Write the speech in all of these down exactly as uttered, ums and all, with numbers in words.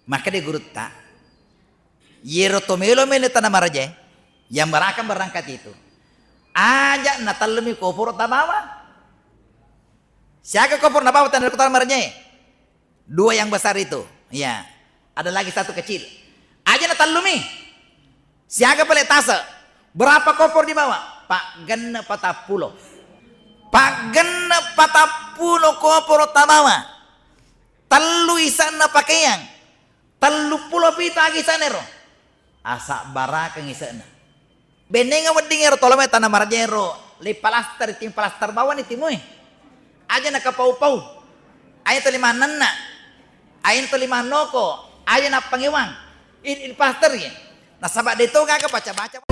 Makkeda gurutta, yero to melo melo tana marajae, yang barakang berangkat itu. Aja natellumi koporo tabawa. Siaga koporo nabawa tana ko tana marajae? Dua yang besar itu. Iya. Ada lagi satu kecil. Aja natellumi. Siaga pale tase. Berapa kopor dibawa? Pak genne patappulo. Pak genne patappulo koporo tabawa. Tellu ise'na pakeang. Telluppulo pitu agi ise'na ero. Asabbarakeng ise'na. Bennenga wedding ero tolomai tana marajero, le palaster, tim palaster bawani timue. Aja nakapau-pau. Aja toli mannenna. Aja toli mannoko. Aja nappangewang. Il, il palaster ye. Nasaba de to gaga baca-baca.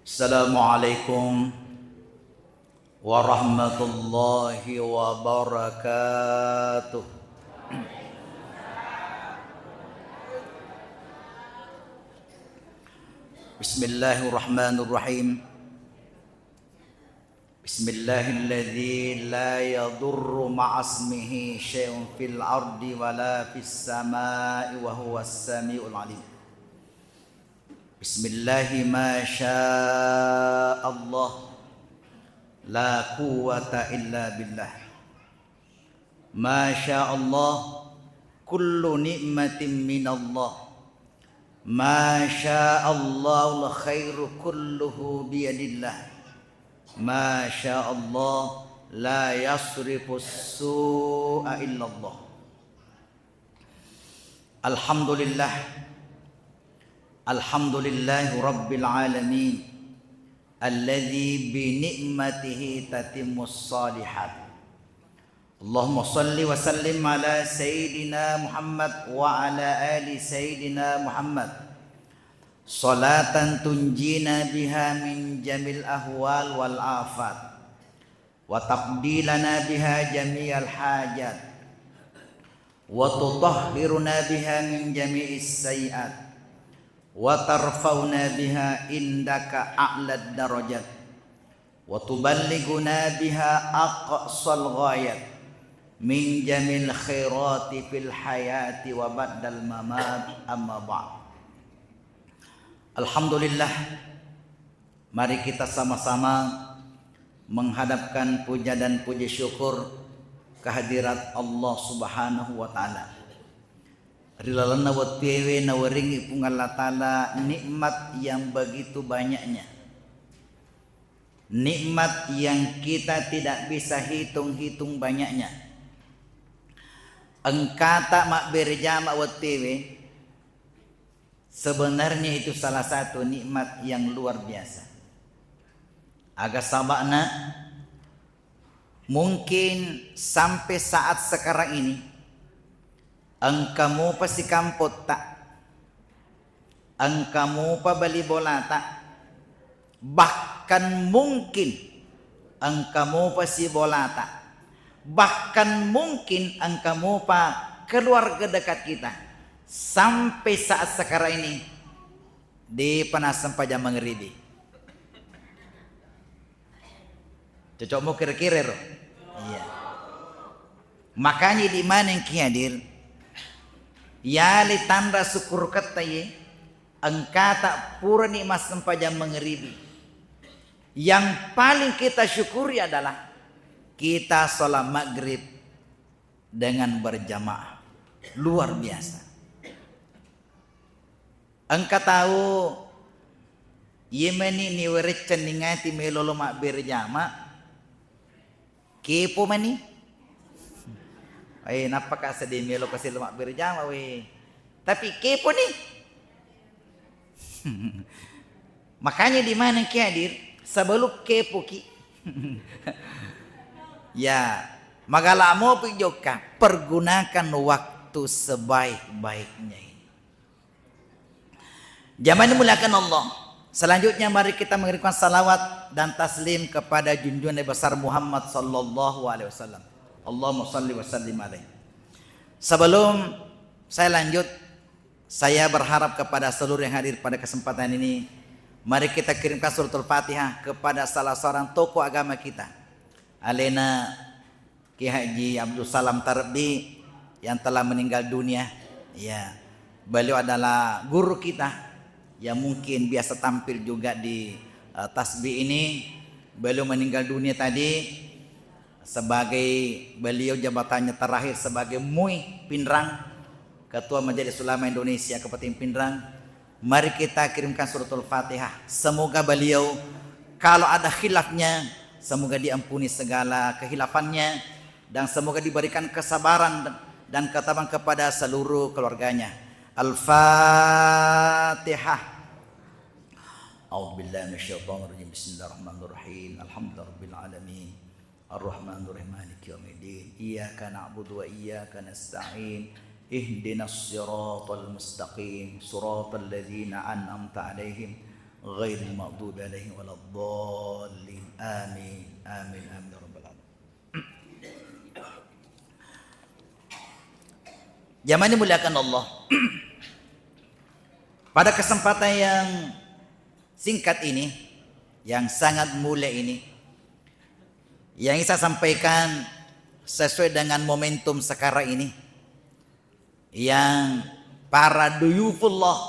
Assalamualaikum warahmatullahi wabarakatuh. Bismillahirrahmanirrahim. Bismillahilladzi la yadurru ma'asmihi syai'un fil ardi wala fis sama'i wa huwas sami'ul alim. Bismillahi ma sya Allah, la quwwata illa billah. Ma sya Allah, kullu ni'matin minallah. Ma sya Allahul khairu kulluhu biyadillah. Ma sya Allah, la yasrifus su'a illallah. Alhamdulillah. Alhamdulillahi rabbil alamin. Alladzi bi ni'matihi tatimmus shalihat. Allahumma shalli wa sallim ala sayyidina Muhammad wa ala ali sayyidina Muhammad. Shalatan tunjina biha min jamil ahwal wal afat. Wa taqdi lana biha jami'al hajat, wa tutahhiruna biha min jami'is sayyi'at, wa tarfa'una biha indaka a'lad darajat, wa tuballighuna biha aqsal ghayat min jamil khairati fil hayati wa ba'dal mamat, amma ba'd. Alhamdulillah. Mari kita sama-sama menghadapkan puja dan puji syukur kehadirat Allah Subhanahu wa Ta'ala. Ri lalenna wettuewe nawerengngi Puang Allah Ta'ala nikmat yang begitu banyaknya. Nikmat yang kita tidak bisa hitung-hitung banyaknya. Engkata mabbere jama wettuewe, sebenarnya itu salah satu nikmat yang luar biasa. Aga saba'na, mungkin sampai saat sekarang ini, engka mupa sikampotta, engka mupa bali bolata, bahkan mungkin engka mupa sibolata, bahkan mungkin engka mupa keluarga dekat kita, sampai saat sekarang ini, de'pa nassempajang mangribi. Cocok mo kira-kira ro? Iya. Makanya di maneng ki hadir, yali tanra syukur ketta ye, engkata purani massempajang mangribi. Yang paling kita syukuri adalah kita sholat maghrib dengan berjamaah. Luar biasa. Engka tau, iye meni niwerecceng ningati melo lo mabbere jama, kepo meni. Eh, nappaka seddi melo kasi lo mabbere jama we. Tapi kepo ni. Makanya di mana ki hadir, sebelum kepo ki. Ya, magala mopi jokka, pergunakan waktu sebaik-baiknya ini. Jamaah yang dimuliakan Allah, selanjutnya mari kita mengirimkan salawat dan taslim kepada junjungan Nabi besar Muhammad sallallahu alaihi wasallam. Allahumma salli wa sallim alaihi. Sebelum saya lanjut, Saya berharap kepada seluruh yang hadir pada kesempatan ini, mari kita kirimkan suratul Fatihah kepada salah seorang tokoh agama kita, alena Kiai Haji Abdul Salam Tarebbi yang telah meninggal dunia. Ya, beliau adalah guru kita yang mungkin biasa tampil juga di, eh, tasbih ini. Beliau meninggal dunia tadi sebagai beliau jabatannya terakhir sebagai MUI Pinrang, Ketua Majelis Ulama Indonesia Kabupaten Pinrang. Mari kita kirimkan suratul Fatihah. Semoga beliau, kalau ada khilafnya, semoga diampuni segala kehilafannya, dan semoga diberikan kesabaran dan ketabahan kepada seluruh keluarganya. Al-Fatihah. A'udzubillahi minasyaitonirrajim. Bismillahirrahmanirrahim. Alhamdulillahirabbil alamin. Arrahmanirrahim. Maliki yaumiddin. Iyyaka na'budu wa iyyaka nasta'in. Ihdinas siratal mustaqim. Siratal ladzina an'amta 'alaihim ghairil maghdubi 'alaihim waladdallin. Amin. Amin. Amin ya rabbal alamin. Jamaah dimuliakan Allah. Pada kesempatan yang singkat ini, yang sangat mulia ini, yang saya sampaikan sesuai dengan momentum sekarang ini, yang para duyufullah,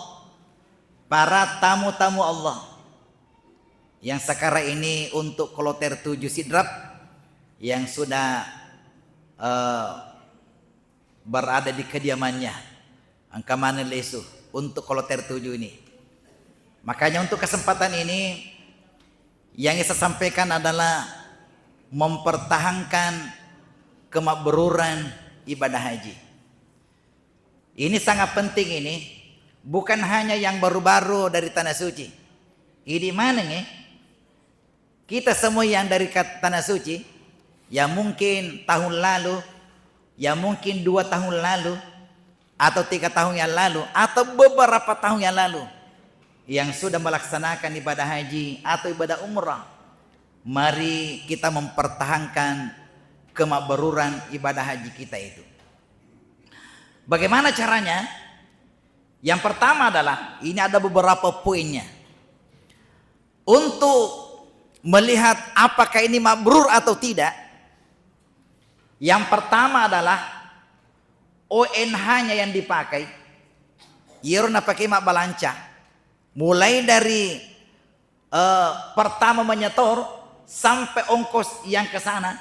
para tamu-tamu Allah, yang sekarang ini untuk kloter tujuh Sidrap yang sudah, eh, berada di kediamannya. Engka maneng lesu untuk kloter tujuh ini. Makanya untuk kesempatan ini yang saya sampaikan adalah mempertahankan kemakburan ibadah haji. Ini sangat penting ini, bukan hanya yang baru-baru dari Tanah Suci. Idi maneng, eh. Kita semua yang dari kat-, Tanah Suci, yang mungkin tahun lalu, yang mungkin dua tahun lalu, atau tiga tahun yang lalu, atau beberapa tahun yang lalu, yang sudah melaksanakan ibadah haji atau ibadah umrah, mari kita mempertahankan kemakburan ibadah haji kita itu. Bagaimana caranya? Yang pertama adalah, ini ada beberapa poinnya. Untuk melihat apakah ini mabrur atau tidak, yang pertama adalah O N H-nya yang dipakai, iyaro napakai mabbalanca. Mulai dari, eh, pertama menyetor sampai ongkos yang ke sana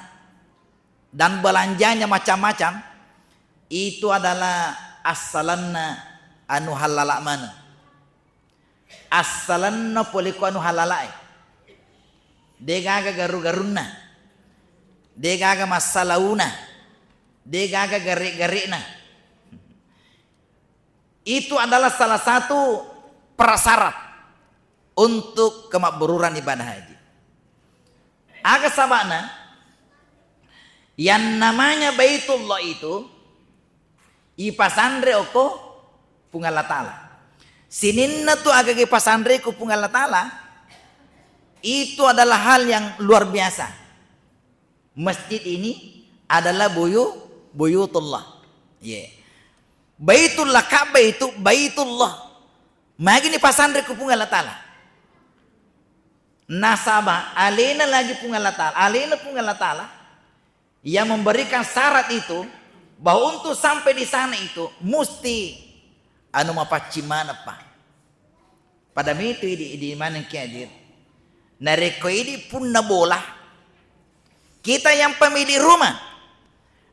dan belanjanya macam-macam, itu adalah assalenna anu hallala maneng. Assalenna pole ko anu halalae. De gaga garu-garunna. De gaga massalauna. De gaga gare-gare'na. Itu adalah salah satu prasyarat untuk kemakburan ibadah haji. Aga saba'na? Yang namanya Baitullah itu ipasanre okko Puang Allah Ta'ala. Sininna tu agaga ipasanre ku Puang Allah Ta'ala, itu adalah hal yang luar biasa. Masjid ini adalah buyu-, buyutullah. Ye. Baitullah, Ka'bah itu Baitullah. Magi ni pasanre ku Puang Allah Ta'ala. Nasaba alena lagi Puang Allah Ta'ala, alena Puang Allah Ta'ala yang memberikan syarat itu, bahwa untuk sampai di sana itu musti anu mapaccing maneng, Pak. Pada mitu idi, idi maneng ki hadir. Narekko idi punna bola, kita yang pemilik rumah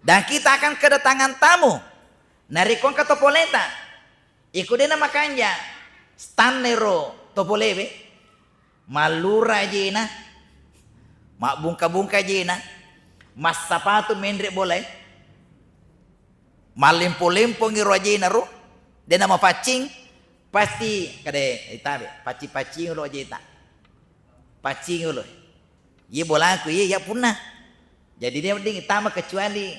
dan kita akan kedatangan tamu. Narekko engka to poleta, iko dena makanja, stanna ero to polewe, mallura ajena, mabbungka-bungka ajena, massapatu menre bolae, mallempo-lempongi ro ajena ro, dena mapaccing, pasti kade itabe, paccing-paccing lo ajeta. Paccing lo. Iye bolaku, iye, iya punna. Jadi dia mending tama kecuali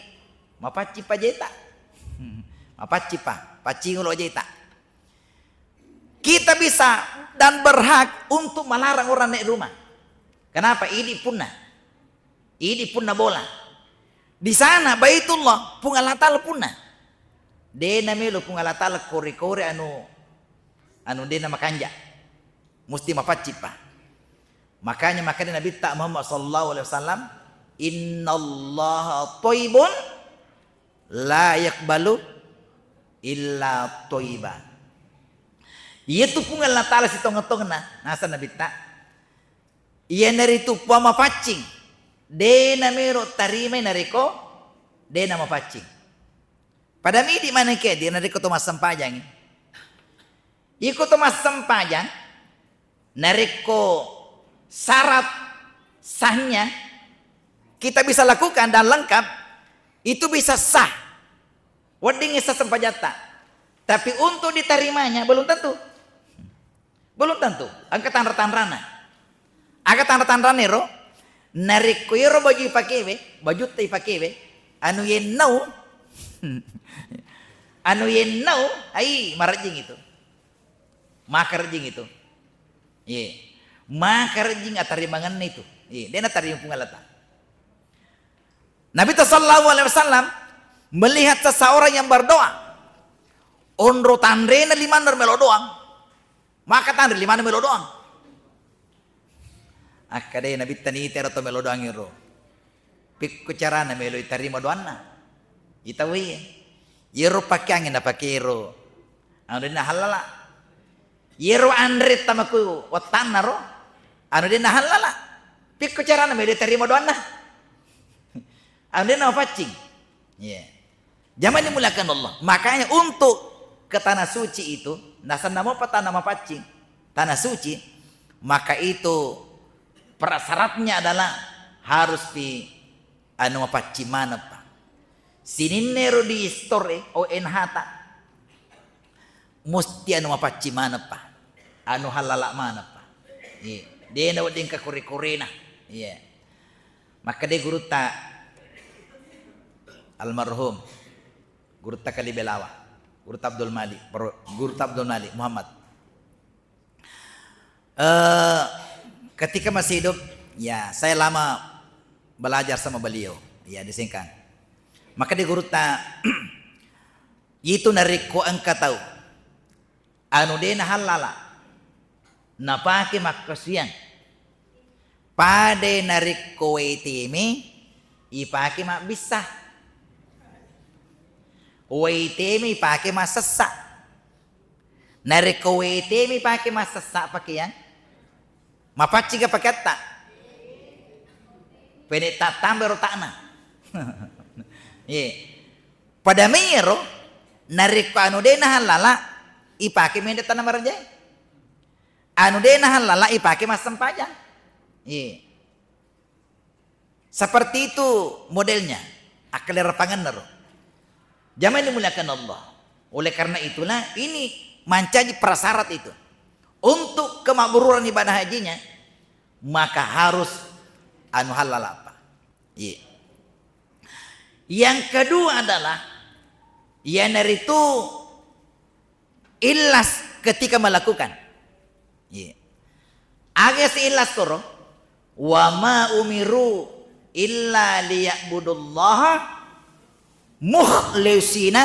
mapaccing pa ajeta. Mapaccing pa, paccing lo ajeta. Kita bisa dan berhak untuk melarang orang naik rumah. Kenapa? Idi punna. Idi punna bola. Di sana Baitullah, Puang Allah Ta'ala punna. De namelo Puang Allah Ta'ala kore-kore anu, anu de namakanja. Musti mapaccingpa. Makanya, makanya Nabitta Muhammad sallallahu alaihi wasallam, "Innallaha thayyibun la yaqbalu illa thayyiba." Iyatu Puang Allah Ta'ala sitongeng-tongenna, naseng Nabitta, iyanaritu Puang mapaccing, de namelo tarimai narekko de namapaccing. Pada midi manengke di narekko to massempajangi. Iko to massempajang, narekko syarat sahnya kita bisa lakukan dan lengkap, itu bisa sah. Wedding sah sempajatta. Tapi untuk ditarimanya belum tentu. Belum tentu. Engka tanra-tanrana. Aga tanra-tanrana ero? Narekko ero baju ipakewe, bajutta ipakewe, anu yennau, anu yennau, ai, marejjing itu. Makarejjing itu. Ye. Makarejjing atarimangenna itu. Ye. De natarima Puang Allah Ta'ala. Nabi sallallahu alaihi wasallam melihat seseorang yang berdoa. Onro tanrena limanna melo doang. Maka tanre limanna melo doang. Akkadai Nabitta, nitero to melo doang ero. Pikku carana melo itarima doanna? Itawai. Yero pakeangnge napake ero, anu de nahallala. Yero anre tamaku wattanna ro, anu de nahallala. Pikku carana melo itarima doanna? Anu de namapaccing. Iya. Jamaah dimuliakan Allah. Makanya untuk ke tanah suci itu, nasenna mopa tanah mapaccing, tanah suci, maka itu prasyaratnya adalah harus pi anu mapaccing maneppa. Sininna ero di store, O N H ta, musti anu mapaccing maneppa, anu hallala maneppa. Iya. De nawedding ka kore-korena. Iya. Makkeda gurutta almarhum, gurutta Kali Belawa, gurutta Abdul Malik, Pro-, gurutta Abdul Malik Muhammad. Eh, ketika masih hidup, ya, saya lama belajar sama beliau, ya, di Sengkang. Makkeda gurutta, itu narekko engka tau anu de nahallala, napake makkasuwiang. Pada narekko wae teme ipake mabbissa. Wae teme ipake massessa. Narekko wae teme ipake massessa pakeang, mapaccingga pakeatta? Pede tattamba rota'na. Ye. Pada mero, narekko anu de nahallala, ipake mende tanah marjae. Anu de nahallala ipake massempajang. Iya. Seperti itu modelnya. Akkalerapangenna ro. Jamaah dimuliakan Allah. Oleh karena itulah ini mancaji prasyarat itu. Untuk kemakburan ibadah hajinya, maka harus anu hallala apa? Iya. Yang kedua adalah, iyanaritu ikhlas ketika melakukan. Iya. Aga si ikhlas koro, "Wa ma umiru illa liya'budullaha mukhlishina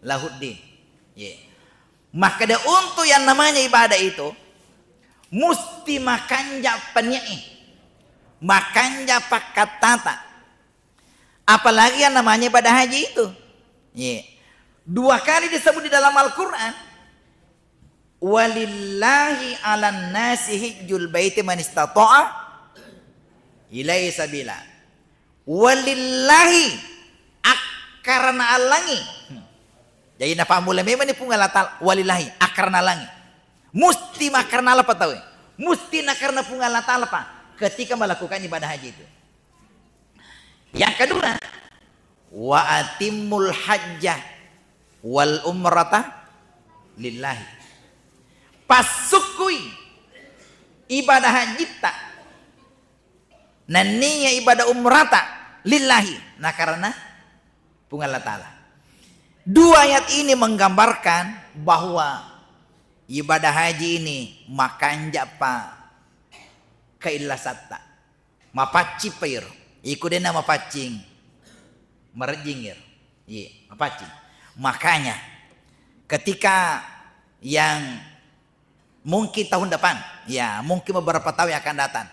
lahuddin." Iya. Makkeda untuk yang namanya ibadah itu, musti makanja pania'i, makanja pakkattata. Apalagi yang namanya ibadah haji itu. Iya. Dua kali disebut di dalam Al-Quran, "Walillahi 'alan nasi hijjul baiti man istata'a ilaihi sabila." Walillahi, akkarana allangi. Jadi napammula memang ni Puang Allah Ta'ala, walillahi, akkarana allangi. Musti makkarana alapa tauwe. Musti nakarana Puang Allah Ta'ala pa ketika melakukan ibadah haji itu. Yang kedua, "Wa atimmul hajja wal umrata lillahi." Passukkui ibadah hajitta nennia ibadah umrata lillahi, nakarana Puang Allah Ta'ala. Dua ayat ini menggambarkan bahwa ibadah haji ini makanja'pa keillasatta. Mapaccing pa iro. Iko dena mapaccing, marejjing iro. Iya, mapaccing. Makanya, ketika yang mungkin tahun depan, ya, mungkin beberapa tahun yang akan datang,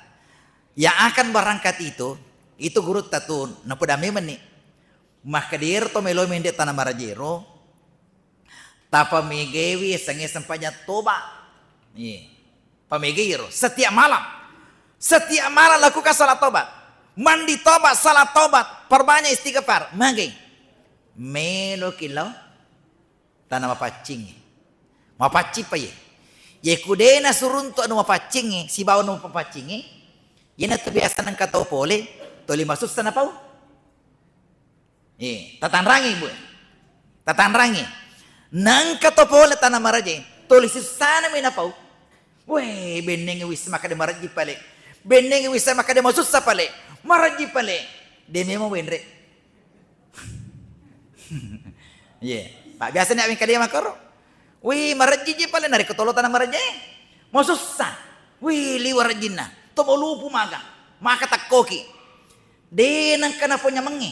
yang akan berangkat itu, itu gurutta tu, napoda memang ni, maka diro to melo mende tana marajero, tapamegewi sengnge sempajang toba. Iya. Pamegei ro setiap malam. Setiak malam lakukan salat tobat. Mandi tobat, salat tobat, perbanyak istighfar. Magai. Meloki lao tana mapaccingngi. Mapaccing pa ye. Ye kudena suruntu anu mapaccingngi, sibawa anu mapaccingngi, yena tu biasa nengka tau pole, toli masussa napau. Eh, tatanrangi, Bu. Tatanrangi. Nengka to pole tana maraje, toli sussana mi napau. Weh, benneng wis makkeda marejji pale. Benneng wis makkeda masussa pale. Marejji pale. De memang wenre. Iya, Pak, biasa ni aweng kalia makoro. Wih, marejji ji pale narekko tolo tana maraje. Masussa. Wih, liwa rejjinna. To malupu maga. Maka takkoki. De nengka napo nyamengngi.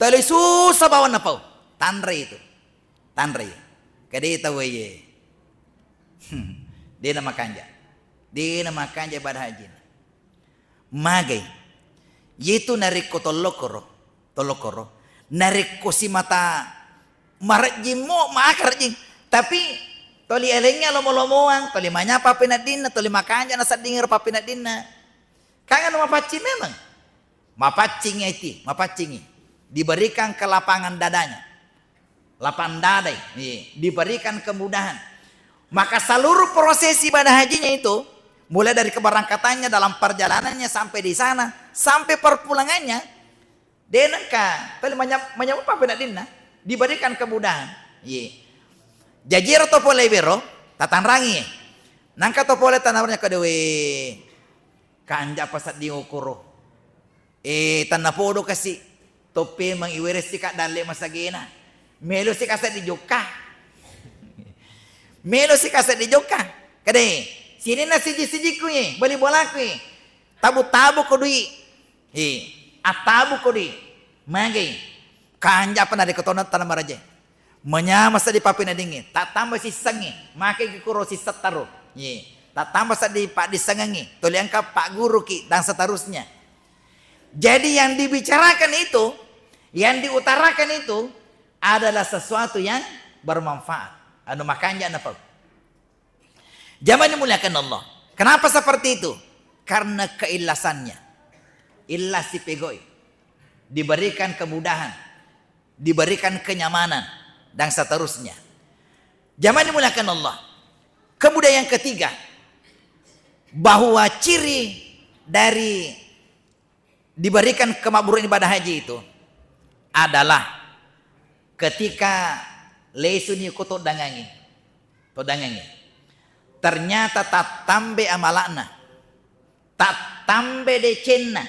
Tali susa bawang napau. Tanre itu. Tanre. Kade tau ye. De na makanja. De na makanja ibadah haji. Magai. Yetu narekko tollokoro, tollokoro. Narekko simata marejjing mo, maka rejjing. Tapi toli elengnge lomo-lomoang, toli manyapa pappeneddinna, toli makanja nasedding ero pappeneddinna. Kan anu mapaccing memang. Mapaccing iti, mapaccingi. Diberikan kelapangan dadanya. Lapang dadai, iya, diberikan kemudahan. Maka seluruh proses ibadah hajinya itu, mulai dari keberangkatannya, dalam perjalanannya sampai di sana, sampai perpulangannya, de nengka tali manya-, manyameng pappeneddinna, diberikan kemudahan. Iya. Jaji ero to pole wero, tatanrangi. Nengka to pole tanawarnya kedewe, kanja pasedding okoro. Eh, tennapodo kasi. Toppemeng iweressika dalle masagena. Melo sika seddi jokka. Melo sika seddi jokka. Kade, sininna siji-sijikku ye, bali bolaku ye. Tabu-tabu ko dui. Eh, attabu ko dui. Magai. Kanja apa narekko tona tana maraje. Manyameng seddi pappeneddingnge, tattamba sissengnge, makeki kuro sisseng taro. Ye, tattamba seddi paddissengengnge, toli engka pagguruki dan seterusnya. Jadi yang dibicarakan itu, yang diutarakan itu adalah sesuatu yang bermanfaat. Anu makanja napau. Jamaah dimuliakan Allah. Kenapa seperti itu? Karena keikhlasannya. Ikhlas sipegoi. Diberikan kemudahan, diberikan kenyamanan, dan seterusnya. Jamaah dimuliakan Allah. Kemudian yang ketiga, bahwa ciri dari diberikan kemakburan ibadah haji itu adalah ketika lesuni ko toddangangi, toddangangi. Ternyata tattambe amalakna, tattambe decenna,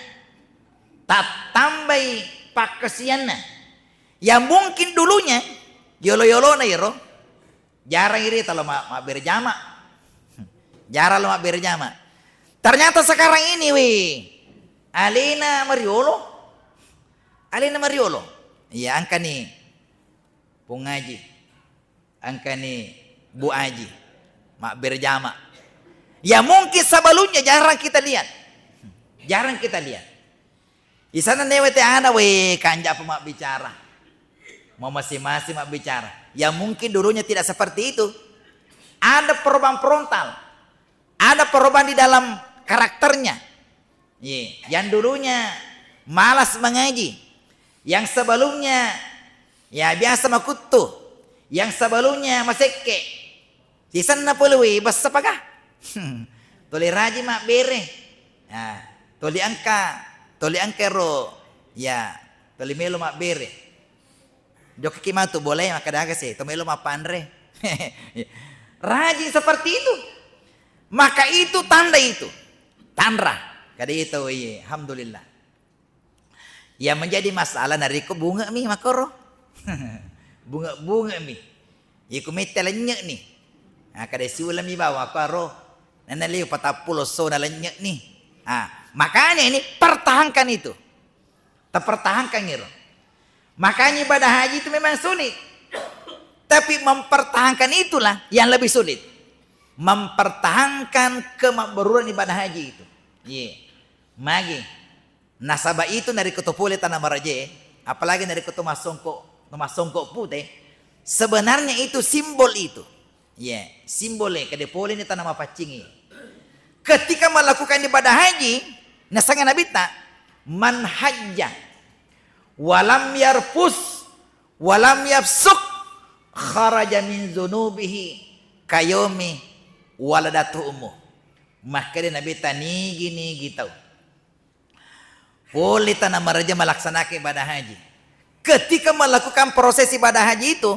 tattambai pakkasianna. Yang mungkin dulunya yolo-yolona iro, jarang iri talo ma-, mabbere jama. Jarang lo mabbere jama. Ternyata sekarang ini, wih, alena mariolo. Alena mariolo. Iya, engkani Pung Aji. Engkani Bu Aji. Mabbere jama. Ya mungkin sebelumnya jarang kita lihat. Jarang kita lihat. Isana newe te ana, we, kanja apa mabbicara. Mau masing-masing mabbicara. Ya mungkin dulunya tidak seperti itu. Ada perubahan frontal. Ada perubahan di dalam karakternya. Ye, yang dulunya malas mengaji. Yang sebelumnya, ya, biasa makuttu. Yang sebelumnya masekke. Sisenna pole, we, bessa paga. Tuli rajing mabbere. Ya, tuli engka, tuli engka ro, ya, tuli melo mabbere. Jokkaki matu bolae, makkeda aga se, to melo mappanre. Rajin seperti itu. Maka itu tanda itu. Tanra. Kada itu, iya, alhamdulillah. Yang menjadi masalah narekko bunge'mi makkoro. Bunge-bunge'mi. Iku mette lenynye'ni. Nah, kada siulami bawang ko aro. Nana liu patappulo esso na lenynye'ni. Ah, makanya ini pertahankan itu. Tapertahankan iro. Makanya ibadah haji itu memang sulit. Tapi mempertahankan itulah yang lebih sulit. Mempertahankan kemabruran ibadah haji itu. Iya. Magi. Nasaba itu narekko to pole tana maraje, apalagi narekko to massongko, to massongko pute, sebenarnya itu simbol itu. Iya, simbole kede pole ni tana mapaccingi. Ketika melakukan ibadah haji, nasange Nabitta, "Man hajja walam yarfus walam yafsuk kharaja min dzunubihi kayomi waladatu ummu." Makkeda Nabitta, nigi-nigi tau pole tana maraja malaksanake ibadah haji. Ketika melakukan proses ibadah haji itu,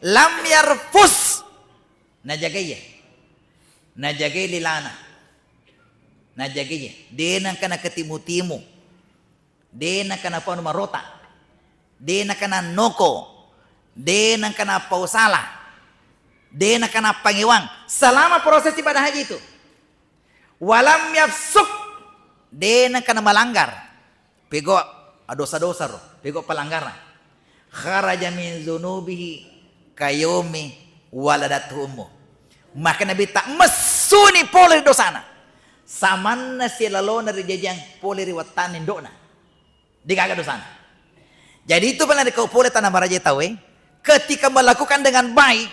lam yarfus, najagai ya, najagai lilana, najagai ya, de nengka naketimu-timu, de nengka napanu marota, de nengka nannoko, de nengka napau sala, de nengka nappangewang selama proses ibadah haji itu. Walam yafsuk, de nengka namalanggar. Pego dosa-dosa ro, pego pelanggaran. Kharaja min dzunubihi kayomi waladatu ummu. Maka Nabitta messuni pole ri dosana. Samanna silalona ri jajang pole ri wettanna indokna. Degaga dosana. Jadi itu pernah dikau pole tana maraja tau, eh. Ketika melakukan dengan baik,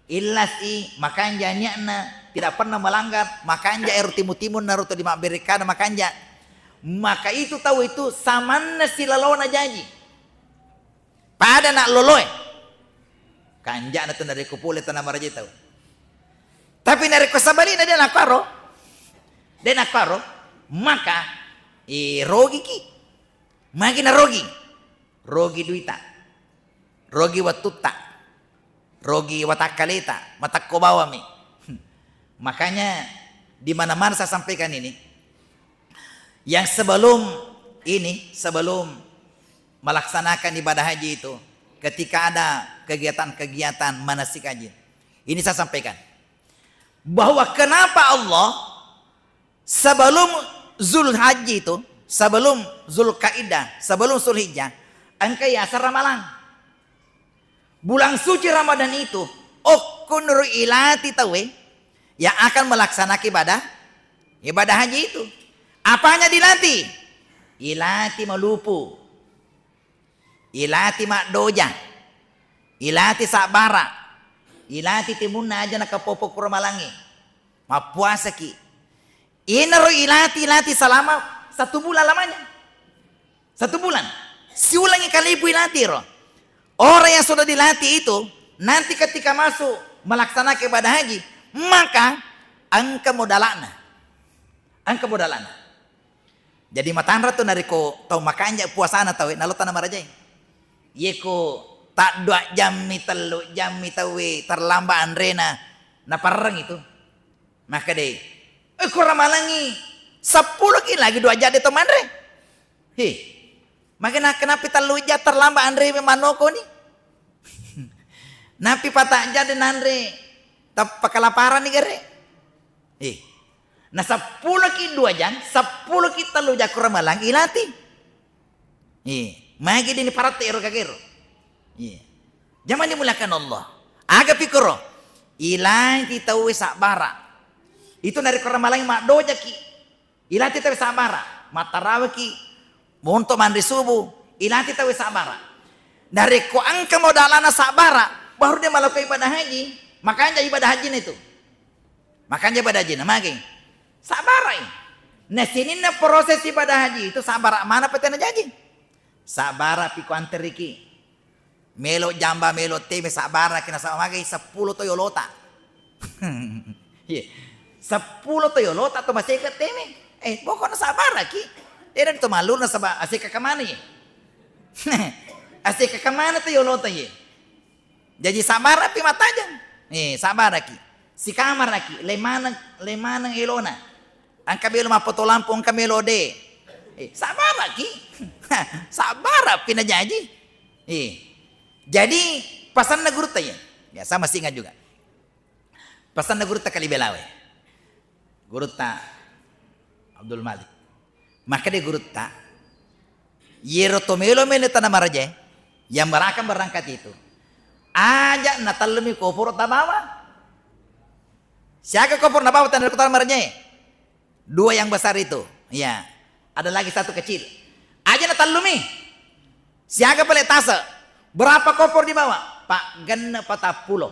ikhlas i, makanja niatna, tidak pernah melanggar, makanja ero timu-timunna ro to di mabberekana makanja. Maka itu tau itu samanna silalona jaji. Pada nak loloe. Kanjana tu narekko pole tana maraja tau. Tapi narekko sabalina de nakkaro, de nakkaro, maka eh, rogiki. Magi narogi? Rogi duita, rogi wattutta, rogi watakkaleta, matakko bawami. Makanya di mana-mana saya sampaikan ini, yang sebelum ini, sebelum melaksanakan ibadah haji itu, ketika ada kegiatan-kegiatan manasik haji, ini saya sampaikan bahwa kenapa Allah sebelum Zulhajji itu, sebelum Zulkaidah, sebelum Zulhijjah, engka yaseng Ramalang. Bulan suci Ramadan itu, okkonro ilati tauwe yang akan melaksanakan ibadah, ibadah haji itu. Apanya dilatih? Ilati malupu, ilati maddoja, ilati sabbara, ilati timunna aja nakapopo kuro malangi. Mappuasaki. Inaro ilati-lati selama satu bulan lamanya. Satu bulan. Siulangi kalipu ilati ro. Orang yang sudah dilatih itu, nanti ketika masuk melaksanakan ibadah haji, maka engka modalana. Engka modalana. Jadi matanra tu narekko tau makanja puasana tauwe, nalo tana marajai. Yeko taddua jammi, tellu jammi tauwe terlambat anrena, naparreng itu. Makkedai, "Eh, ko ramalangi seppulo ki lagi dua jam de to manre." He. Maka na-, kenapa tellu jam terlambat anre manoko ni? Napi patang jam de nanre, tappa kelaparan ni gare. Eh. Na seppulo ki dua jam, seppulo ki tellu jam ko ramalang ilati. Iya. Magi dini paratte ero gagero. Iya. Jaman dimuliakan Allah. Aga pikoro? Ilati tauwe sabbara. Itu narekko ramalangi maddojaki. Ilati tauwe sabbara. Mattaraweki. Monto manre subuh. Ilati tauwe sabbara. Narekko engka modalana sabbara, baru dia melakukan ibadah haji, makanja ibadah hajina itu. Makanja ibadah hajina, magi? Sabbarai. Nah, sininna proses ibadah haji itu sabbara mana pete najaji? Sabbara piko anteriki. Melo jamba, melo teme, sabbaraki nasaba magai seppulo to yolota. Iya. Seppulo to yolota to maseka teme. Eh, pokokna sabbaraki. Eda to malur nasaba aseka kemana ye? Aseka kemana to yolota ye? Jaji sabbaraki mattajeng. Eh, sabbaraki. Sikamaraki, le maneng, le maneng elona. Engka melo mappoto lampu, engka melo de. Eh, sabbaraki. Sabbarapi najaji. Eh. Jadi pasanna gurutta ya. Biasa masih ingat juga. Pasanna gurutta Kali Belawe. Gurutta Abdul Malik. Makkeda gurutta, "Yero to melo melo tana maraja, yang barakang berangkat itu, Aja natellumi koporo tabawa. Siaga koporo nabawa tana kutana marajai? Dua yang besar itu. Ya. Ada lagi satu kecil. Aja natellumi. Siaga pale tase? Berapa koporo dibawa? Pak, genne patappulo.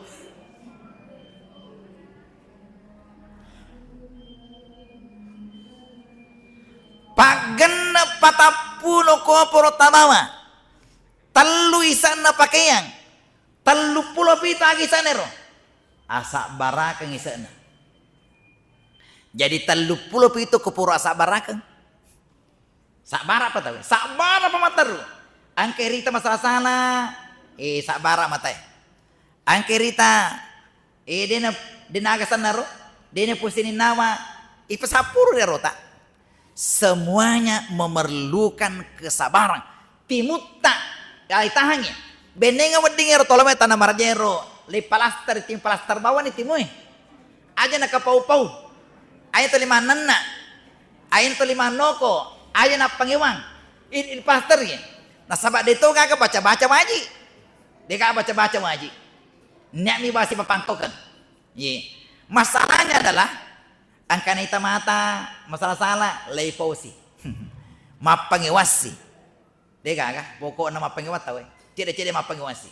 Pak, genne patappulo koporo tabawa. Tellu ise'na pakeang. Telluppulo pitu agi ise'na ero. Asabbarakeng ise'na. Jadi telluppulo pitu koporo asabbarakeng. Sabbara apa tau? Sabbara apa matteru? Angke rita masala-sala, eh, sabbara matae. Angke rita, eh, dena, dena aga sennaro, dena pusini nawa, ipasappuru ri arota. Semuanya memerlukan kesabaran. Timutta, ai tahangi. Bennenga wedding ero tolomai tana marajero, le palaster, tim palaster bawani timue. Aja nakapau-pau. Aja tuli mannenna. Aja tuli mannoko. Aja nappangewang. I, i palaster ye. Nasaba de to gaga baca-baca waji. De gaga baca-baca waji. Nia'mi basi papangkokeng. Ye. Masalahnya adalah angkana ita mata masala-sala, lei pausi. Mappangewassi. De gaga, pokokna mappangewang tauwe. Cedde-cedde mappangewassi.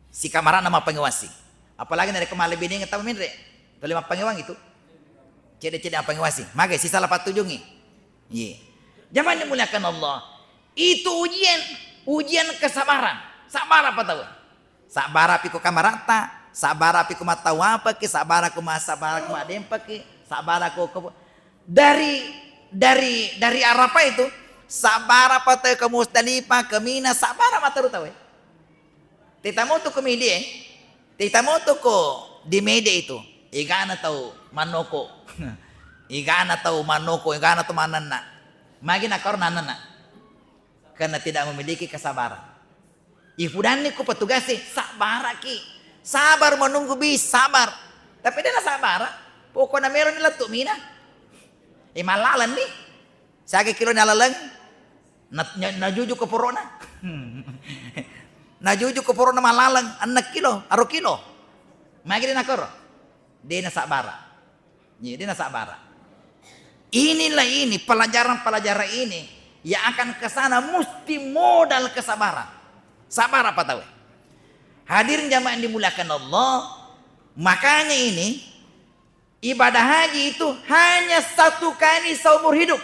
Sikamarana mappangewassi. Apalagi narekko mallebinengeng tau menre. Tuli mappangewang itu. Cedde-cedde mappangewassi. Magai sisala pattujungi. Ye. Jamaah dimuliakan Allah. Itu ujian, ujian kesabaran. Sabar apa tauwe? Sabbarapi ko kamaratta, sabbarapi ko mattawapaki, sabbara ko ma-, sabbara ko maddempaki, sabbara ko, ko dari, dari, dari Arafah itu, sabbara pa tau ke Musdalifah, ke Mina, sabbara matteru tauwe. Tetamu tu ke Midi, eh. Tetamu tu ko di Midi itu. Igana tau manoko. Igana tau manoko, igana tau manenna. Magi nakor nanenna. Karena tidak memiliki kesabaran. Ifudanni ku petugasé, sabbaraki. Sabar menunggu bis, sabar. Tapi dé' nasabbara. Pokokna méloni lettu' Mina. Eh, mallalenni. Siaga kiloni alaleng? Na-, na-, najuju ko porona. Najuju ko porona malaleng, enneng kilo, aro kilo. Magi dé' nakoro? Dé' nasabbara. Iya, dé' nasabbara. Inilah ini, pelajaran-pelajaran ini yang akan ke sana mesti modal kesabaran. Sabar apa tauwe? Hadirin jamaah yang dimuliakan Allah, makanya ini ibadah haji itu hanya satu kali seumur hidup.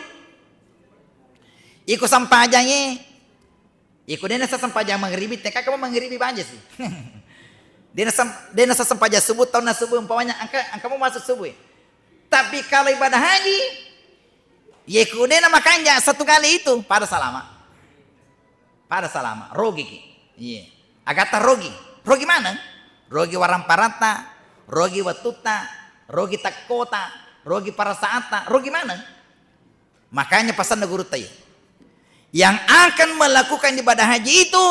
Iko sempajangnge Iko dé' nasa sempajang mangribi, teka kamu mangribi banja sih. Dé' nasa, dé' nasa sempajang subuh, taunna subuh, umpamanya engka, engka mau masuk subuh. Tapi kalau ibadah haji, ye ku dé' na makanja satu kali itu, pada salama. Pada salama, rogi ki. Iya. Agatta rogi. Rogi mana? Rogi waramparatta, rogi wettutta, rogi tekkota, rogi parasaatta, rogi mana? Makanya pasanna gurutta iya, yang akan melakukan ibadah haji itu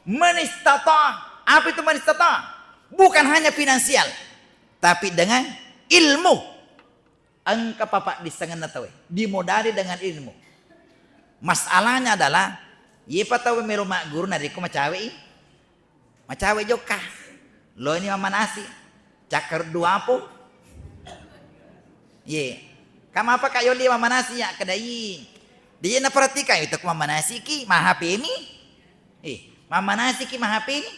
man istata'. Apa itu man istata'? Bukan hanya finansial, tapi dengan ilmu. Engka papaddissengenna tauwe, dimodali dengan ilmu. Masalahnya adalah, iyepa tauwe melo magguru narekko macawe'i. Macawe' jokka. Loni mammanasi. Cakkar duapo. Ye. Kamapa ka yolli mammanasi ya kedai. Dia naperhatikan itu ku mammanasiki, ma H P-mi. Eh, mammanasiki ma H P-mi.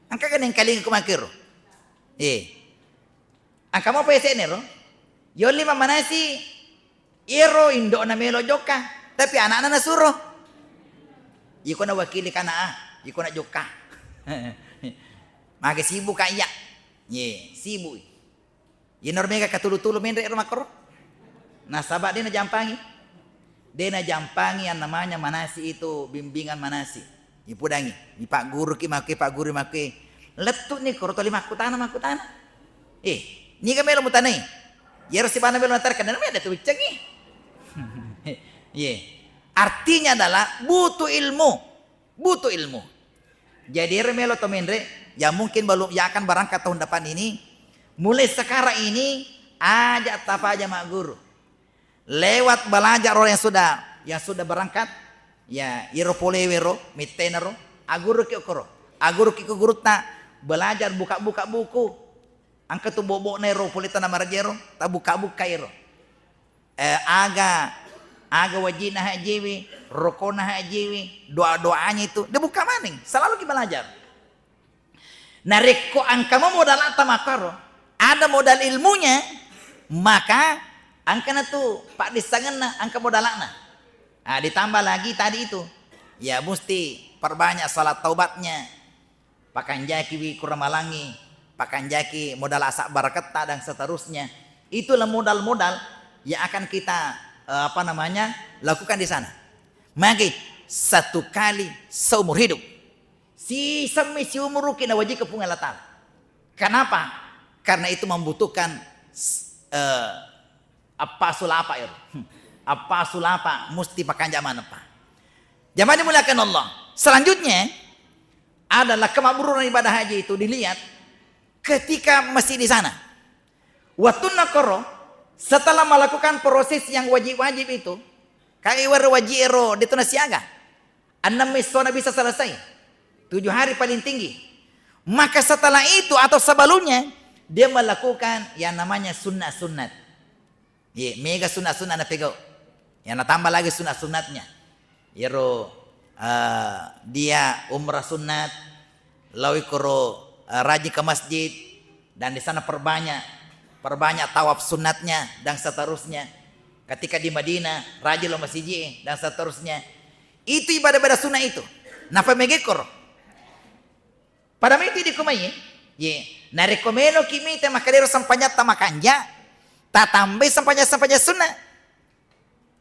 Engka keneng kalinga ku makkero. Eh. Engka mopa yase'na ro? Yolli mammanasi, iyaro indo'na melo jokka, tapi ana'na nasuro. Iko nawakili kana, ah, iko najokka. Mage sibuk ka iya. Ye, sibuk. Yenaro mega katulu-tulu menre ro makkoro. Nasaba dé' najampangi. Dé' najampangi yang namanya manasi itu, bimbingan manasi. Ipudangi, ipagguruki makke, pagguru makke. Lettu'ni koro toli makkutana, makkutana. Eh, niga melo mutanai? Yero sibana melo natarka, dana meda tu uccengi. Ye. Artinya adalah butuh ilmu. Butuh ilmu. Jadi ero melo to menre, yang mungkin belum, yang akan berangkat tahun depan ini, mulai sekarang ini, aja tapaja magguru. Lewat belajar orang yang sudah, yang sudah berangkat, ya, iro polewe ro, mittena ro, agguruki okoro, agguruki ko gurutta, belajar, buka-buka buku. Engka tu bobo'na ero, pole tana marajero, tabuka-buka ero. Eh, aga, aga wajina hajiwi, rokona hajiwi, doa-doanya itu, dibuka maning, selalu ki belajar. Narekko engka mo modalata makkaro, ada modal ilmunya, maka engkana tu paddissangenna, engka modalana. Ah, ditambah lagi tadi itu, ya, musti perbanyak salat taubatnya, pakanjakiwi kuramalangi, pakanjaki modal asa baraketta dan seterusnya. Itulah modal-modal yang akan kita, eh, apa namanya, lakukan di sana. Magi satu kali seumur hidup. Sisemmi siumuruki nawajikka Puang Allah Ta'ala. Kenapa? Karena itu membutuhkan, eh, appasu lapa ero. Appasu lapa musti pakanja maneng, Pak. Jamaah dimuliakan Allah. Selanjutnya adalah kemakburan ibadah haji itu dilihat ketika masih di sana. Wattunna koro, setelah melakukan proses yang wajib-wajib itu, kai waro wajib ero detu nasiaga. Enam essona bisa selesai. Tujuh hari paling tinggi. Maka setelah itu atau sebelumnya, dia melakukan yang namanya sunnat-sunnat. Ye, mega sunnat-sunnat napegau. Yang natambah lagi sunnat-sunnatnya. Yero, eh, dia umrah sunnat, lawi koro, eh, rajin ke masjid, dan di sana perbanyak, perbanyak tawaf sunnatnya, dan seterusnya. Ketika di Madinah, rajin lo masjid, dan seterusnya. Itu ibadah-ibadah sunnah itu. Napa megekor? Pada meti di kumai, ye. Narekko meloki mita makadero sempajatta makanja, tatambai sempajang-sempajang sunnah.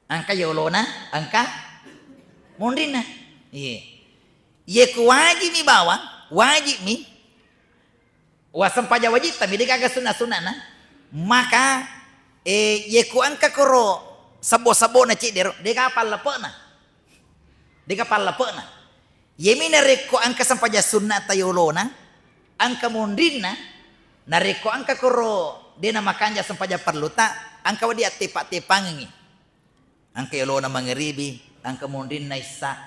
Engka yolona, engka monrinna. Ye. Ye ku wajib mi bawang, wajib mi. Wa sempajang wajib, tapi degaga sunnah-sunnahna. Maka, eh, ye ku engka koro sebbo-sebbona cedde ro, dega pallepe'na. Dega pallepe'na. Yemi narekko engka sempajang sunnata yolona, engka monrinna, narekko engka koro dena makanja sempajang parluta, engka wedding attepa-tepangengi. Engka yolona mangeribi, engka monrinna issa,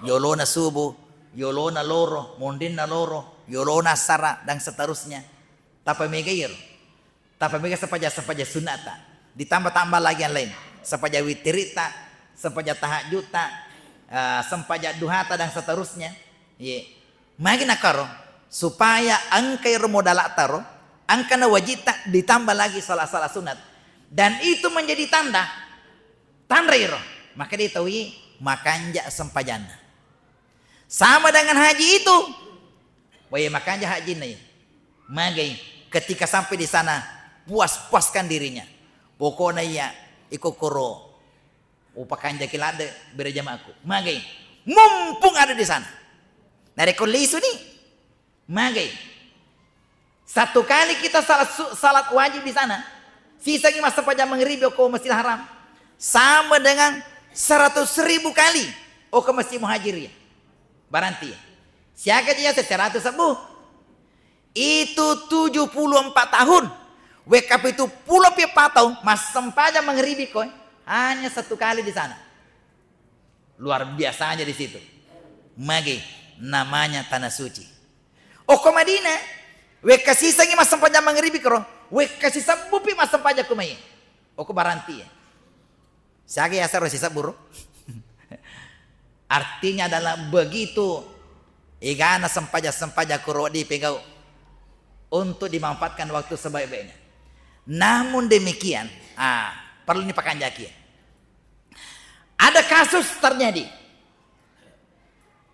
yolona subuh, yolona loro, monrinna loro, yolona assara, dan seterusnya. Tapa mega iyaro. Tapa mega sempajang-sempajang sunnata. Ditambah-tambah lagi yang lain. Sempajang witirita, sempajang tahajudta, eh, sempajang duhata, dan seterusnya. Ye. Magi nakaro, supaya engka ero modalata ro, engka na wajibta ditambah lagi salat-salat sunat. Dan itu menjadi tanda, tanra iro. Maka dia taui makanja sempajanna. Sama dengan haji itu. Wah, iya makanja hajinna iya. Magai ketika sampai di sana, puas-puaskan dirinya. Pokokna iya iko koro upakanjaki ladde bere jamaahku. Magai mumpung ada di sana. Narekko lisu ni, magai. Satu kali kita salat su-, salat wajib di sana, sisangi massempajang mangribi okko Masjidil Haram, sama dengan seratus ribu kali okko Masjid Muhajirin. Baranti. Siaga ji yaseng seratus sebbu? Itu tujuh puluh empat tahun. Wekka pitu pulo pi eppa taung massempajang mangribi koe hanya satu kali di sana. Luar biasanya di situ. Magi namanya tanah suci. Okko Madinah, wekka sisangi massempajang mangribi koro, wekka sisebbu pi massempajang kumai. Okko baranti ya. Siaga yaseng ro sisebbu ro? Artinya adalah begitu egana sempajang-sempajang koro dipegau untuk dimanfaatkan waktu sebaik-baiknya. Namun demikian, ah, perlu dipakanjaki. Ada kasus terjadi.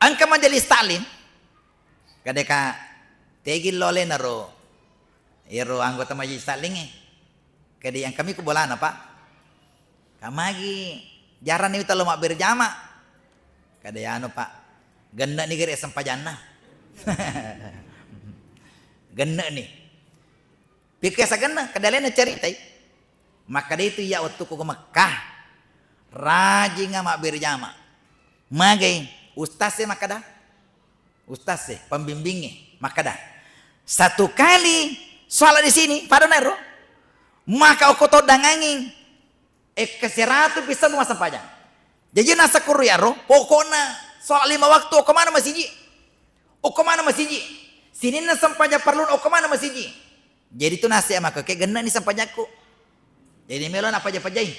Engka majelis taklim, kadeka tegi lo alena ro, ero anggota majelis taklim e. Kade engka mi ku bolana, Pak. Kamagi jarang ni uta lo mabbere jama. Kade anu, Pak. Genne ni gere sempajanna. Genne ni. Pikir sagenna, kada lainna caritai. Makkada itu iya wettukku ke Mekkah, rajinga mabbere jama. Magai ustaz e makkada, ustaz e, pembimbing e makkada, satu kali sholat di sini, pada nero, maka okko toddangangi Ekka seratu pisseng massempajang. Jaji nasakkuru yaro, pokokna sholat lima waktu, okko mana masiji? Okko mana masiji? Sininna sempajang parelluna okko maneng masiji. Jadi tu nasihat mako, ke genne'ni sempajakku. Jadi melo napaja-pajai.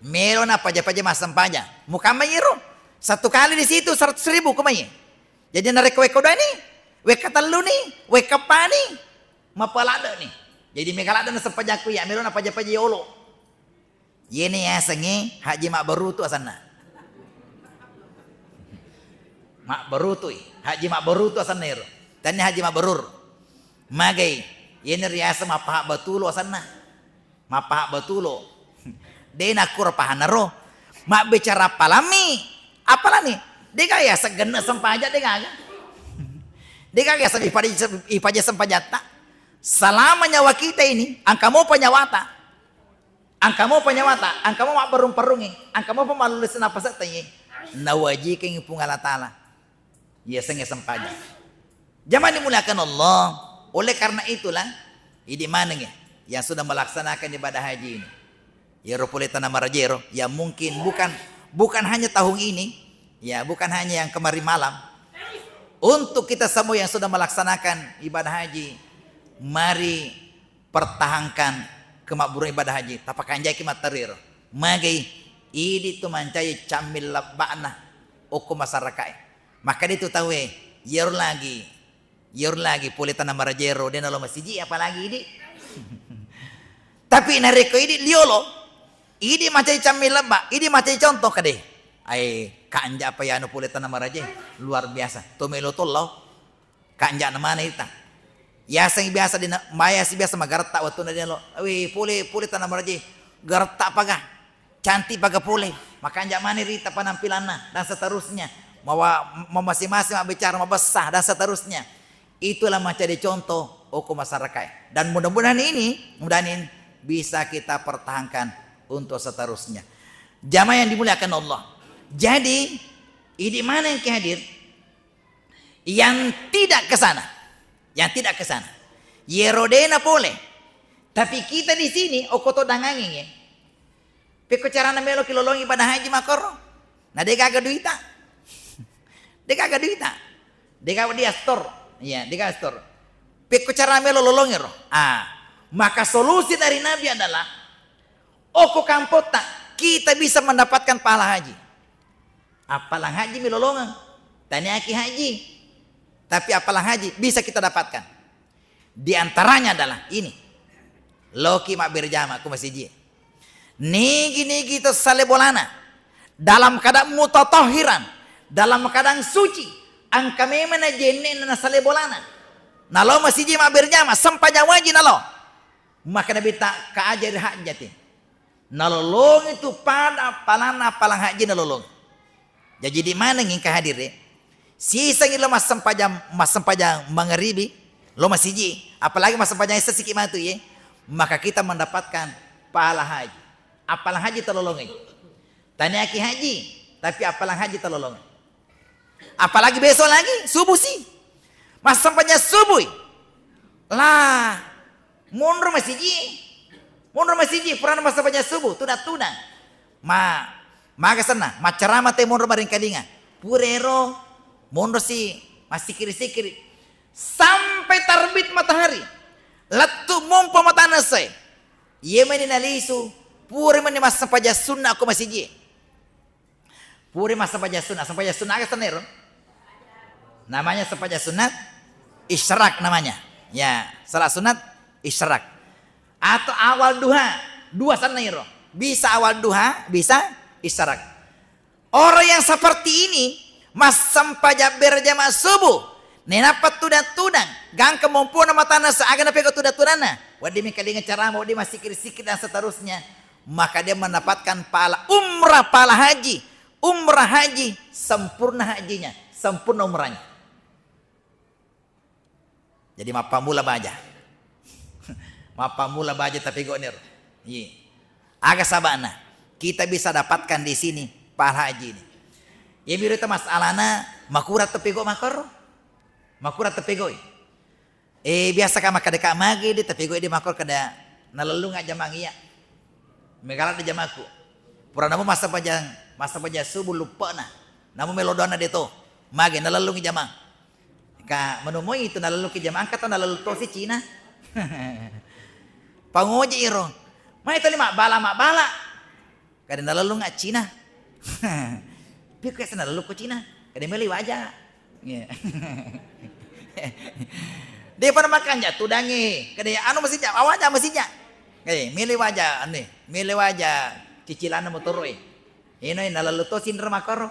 Melo napaja-pajai massempajang. Mukamma iro? Satu kali di situ seratus ribu kumai. Jadi narekko wekka duani, wekka telluni, wekka pani, mapaladde ni. Jadi mega ladde na sempajakku ya, melo napaja-pajai yolo. Yene yasengnge Haji Mabberutu asenna. Mabberutui, Haji Mabberutu asenna ero. Tania Haji Mabberur. Magai, yene riaseng mappahabba tulo asenna. Mappahabba tulo. De nakkuro pahanna ro. Mabbicara appalammi, appalani. Dega yaseng genne sempaja, dega aga. Dega yaseng ipaja, ipaja sempajatta. Selama nyawa kita ini, engka mopa nyawata. Engka mopa nyawata, engka mo mabberrung-perrungi, engka mopa mallulle napase'ta ye. Nawajikengngi Puang Allah Ta'ala. Yasengnge sempajang. Jamaah dimuliakan Allah, oleh karena itulah, idi maneng ya, yang sudah melaksanakan ibadah haji ini. Yero pole tana marajero, ya mungkin bukan, bukan hanya tahun ini, ya bukan hanya yang kemarin malam. Untuk kita semua yang sudah melaksanakan ibadah haji, mari pertahankan kemakburan ibadah haji, tapakanjaki matteru ero. Magai, idi tu mancaji camming lebba'na okko masyarakae. Makkeda tu tauwe, yero lagi, yero lagi pole tana marajero, de nalo masiji, apalagi idi. Tapi narekko idi liolo, idi mancaji camming lebba, idi mancaji contoh kade. Ai, kanja apa yanu pole tana maraje, luar biasa. To melo tollo. Kanja'na maneng ita. Yaseng biasa dina, mayasi biasa magaretta wettunna dina lo. Wih, pole, pole tana maraje. Garetta paga. Cantik paga pole. Makanja maneng rita penampilanna dan seterusnya. Mawa, mamasi-masi mabbicara, mabessa dan seterusnya. Itulah menjadi contoh okko masyarakat. Dan mudah-mudahan ini, mudahan ini bisa kita pertahankan untuk seterusnya. Jamaah yang dimuliakan Allah. Jadi, idi maneng ki hadir, yang tidak ke sana, yang tidak ke sana. Yero dena pole. Tapi kita di sini, okko to dangangi ye. Pekko carana melo ki lolongi ibadah haji makoro? Na de gaga duita. De gaga duita. De gaga dia store. Iya, de gaga store. Pekko carana melo lolongi ro? Ah, maka solusi dari Nabi adalah okko kampotta kita bisa mendapatkan pahala haji. Appalang haji mi lolongeng. Taniaki haji. Tapi appalang haji bisa kita dapatkan. Di antaranya adalah ini. Loki mabberjama ku masiji. Nigi-nigi to sale bolana. Dalam keadaan mutatohiran. Dalam keadaan suci. Engka memang na jenne na sale bolana. Nalo masiji mabberjama. Sempajang wajib nalo. Maka Nabitta, ka ajari hajjati. Nalolongi tu pada appalanna appalang haji nalolongi. Jaji di maneng engka hadire, sisengi lo massempajang, massempajang mangaribi, lo masiji, apalagi massempajang esa siki matu ye, maka kita mendapatkan pahala haji. Appalang haji talolongi. Taniaki haji, tapi appalang haji talolongi. Apalagi besok lagi, subuh si. Massempajang subuh. Lah, monro masiji. Monro masiji, purana massempajang subuh, tudang-tudang. Ma, maga senna, maccarama te monro maringkalinga. Purero, monro si, massikiri-sikiri. Sampai terbit matahari. Lettu mompo matana se. Iye meni nalisu, pura meni massempajang sunna ko masiji. Pura massempajang sunat. Sempajang sunat aga senna ero? Namanya sempajang sunat isyarak namanya. Ya, salat sunat isyarak. Atau awal duha, dua senna ero. Bisa awal duha, bisa isyarak. Orang yang seperti ini, massempajang berjamaah subuh, nenappa tudang-tudang, gangka mompona matana se aga napega tudang-tudanna. Wedding mengkalinga ceramah, wedding massikir-sikir dan seterusnya. Maka dia mendapatkan pahala umrah, pahala haji, umrah haji, sempurna hajinya, sempurna umrahnya. Jadi mappammula baja. Mappammula baja tapegoni ro. Iya. Aga sabana? Kita bisa dapatkan di sini pahala haji ini. Iya, miro itu masalahna makura tepego makoro. Makura tepegoi. Eh, biasa ka makkeda ka magi di, tapi gue di makko kada nalellung jamang iya. Megala di jamaku. Pura namu massempajang, massempajang subuh luppana. Namu melo doanna de to. Magi nalellung jamang. Ka menomoi itu nalellung ki jamaah, engka tau nalellung tosi Cina. Pangoje iro. Mai tuli mabbala-mabbala. Kada nalellung a Cina. Pikku asa nalellung ko Cina. Kada meli waja. Iya. Depa na makanja tudangi. Kada anu masija, awaja masija. Eh, meli waja anu, meli waja cicilanna motoro e. Ino nalellung tosi nro makoro.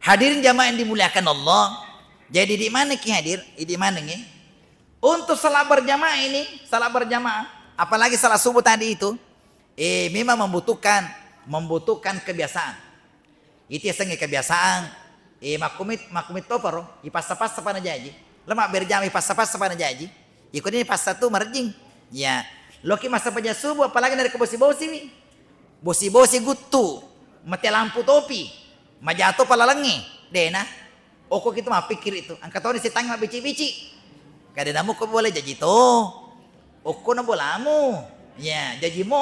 Hadirin jamaah yang dimuliakan Allah. Jadi di mana ki hadir? Di mana ngi? Untuk salat berjamaah ini, salat berjamaah, apalagi salat subuh tadi itu, eh, memang membutuhkan, membutuhkan kebiasaan. Itu yasengnge kebiasaan. Eh, makkumit, makkumit toparo, ipassa-passa pana jaji. Lemak berjamaah ipassa-passa pana jaji. Iko ini passa tu merjing. Ya, loki masa paja subuh, apalagi dari kebosi-bosi wi. Bosi-bosi guttu, mate lampu topi, majato palalengnge, dena. Okko kitu mappikkiri tu, engka toni setangnge mabbici-bici. Kada namu ko boleh jaji to. Okko na bolamu. Ya, jaji mo.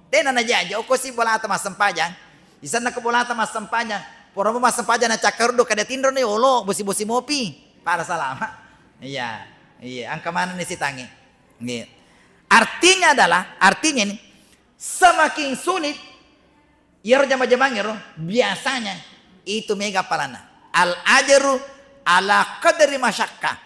Dena na jaji, okko si bolata massempajang. Isenna ko bolata massempajang. Poromu massempajang na cakkaruddu kada tinro ni olo, bosi-bosi mopi. Pada salama. Iya, iya, engka maneng ni setangnge. Nggih. Artinya adalah, artinya ini, semakin sulit, iyaro jama-jamang ero, biasanya itu mega pahalana. Al ajru ala qadri masyakkah.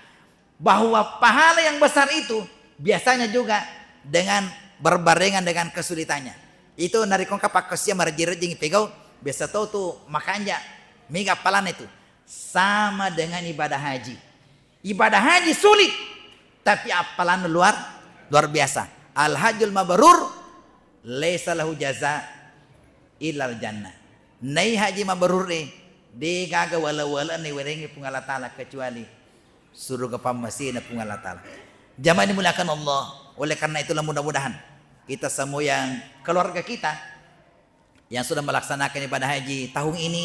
Bahwa pahala yang besar itu biasanya juga dengan berbarengan dengan kesulitannya. Itu narekko engka pakkosia marejjing-rejjing pegau, biasa to tu makanja, mega pahalana itu. Sama dengan ibadah haji. Ibadah haji sulit, tapi appalanna luar, luar biasa. Al hajjul mabrur laisa lahu jaza illal jannah. Nai haji mabrur e, de gaga wale-wale ni werengi Puang Allah Taala kecuali surga pammasina Puang Allah Taala. Jamaah dimuliakan Allah, oleh karena itulah mudah-mudahan kita semua yang keluarga kita yang sudah melaksanakan ibadah haji tahun ini,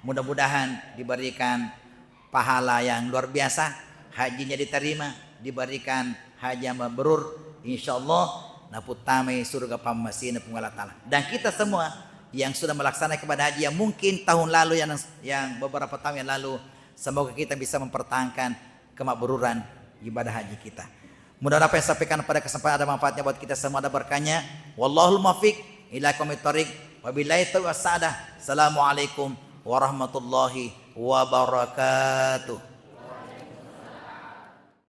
mudah-mudahan diberikan pahala yang luar biasa, hajinya diterima, diberikan haji yang mabrur, insya Allah naputtamai surga pammasina Puang Allah Taala. Dan kita semua yang sudah melaksanakan ibadah haji yang mungkin tahun lalu, yang, yang beberapa tahun yang lalu, semoga kita bisa mempertahankan kemakburan ibadah haji kita. Mudah-mudahan apa yang saya sampaikan pada kesempatan ada manfaatnya buat kita semua, ada berkahnya. Wallahul muwaffiq ila aqwamit thariq. Wabillahi taufiq wassadah. Assalamualaikum warahmatullahi wabarakatuh.